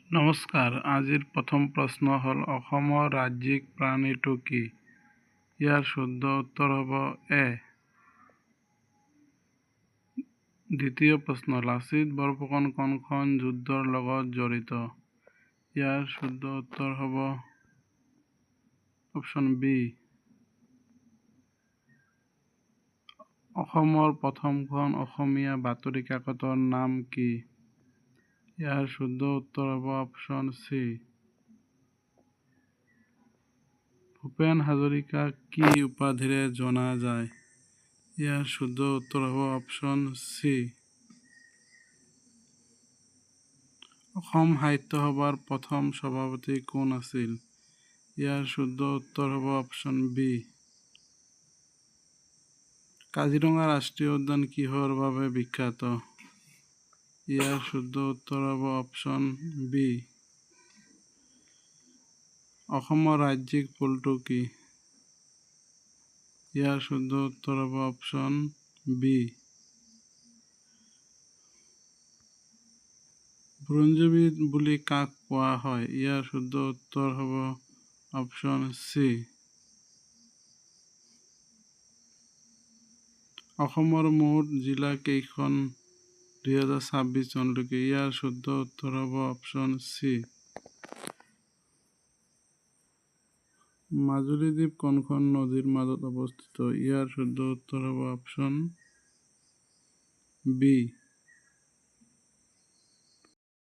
নমস্কাৰ। আজিৰ প্ৰথম প্ৰশ্ন হ'ল, অসমৰ ৰাজ্যিক প্ৰাণীটো কি? ইয়াৰ শুদ্ধ উত্তৰ হ'ব এ। দ্বিতীয় প্ৰশ্ন, লাচিত বৰফুকন কোনখন যুদ্ধৰ লগত জড়িত? ইয়াৰ শুদ্ধ উত্তৰ হ'ব অপশ্যন বি। অসমৰ প্ৰথমখন অসমীয়া বাতৰি কাকতৰ নাম কি? ইয়াৰ শুদ্ধ উত্তৰ হ'ব অপশ্যন চি। ভূপেন হাজৰিকাক কি উপাধিৰে জনা যায়? ইয়াৰ শুদ্ধ উত্তৰ হ'ব অপশ্যন চি। অসম সাহিত্য সভাৰ প্ৰথম সভাপতি কোন আছিল? ইয়াৰ শুদ্ধ উত্তৰ হ'ব অপশ্যন বি। কাজিৰঙা ৰাষ্ট্ৰীয় উদ্যান কিহৰ বাবে বিখ্যাত? ইয়াৰ শুদ্ধ উত্তৰ হ'ব অপশ্যন বি। অসমৰ ৰাজ্যিক ফুলটো কি? ইয়াৰ শুদ্ধ উত্তৰ হ'ব অপশ্যন বি। বুৰঞ্জীবিদ বুলি কাক কোৱা হয়? ইয়াৰ শুদ্ধ উত্তৰ হ'ব অপশ্যন চি। অসমৰ মুঠ জিলা কেইখন 2026 চনলৈকে? ইয়াৰ শুদ্ধ উত্তৰ হ'ব অপশ্যন চি। মাজুলী দ্বীপ কোনখন নদীৰ মাজত অৱস্থিত? ইয়াৰ শুদ্ধ উত্তৰ হ'ব অপশ্যন বি।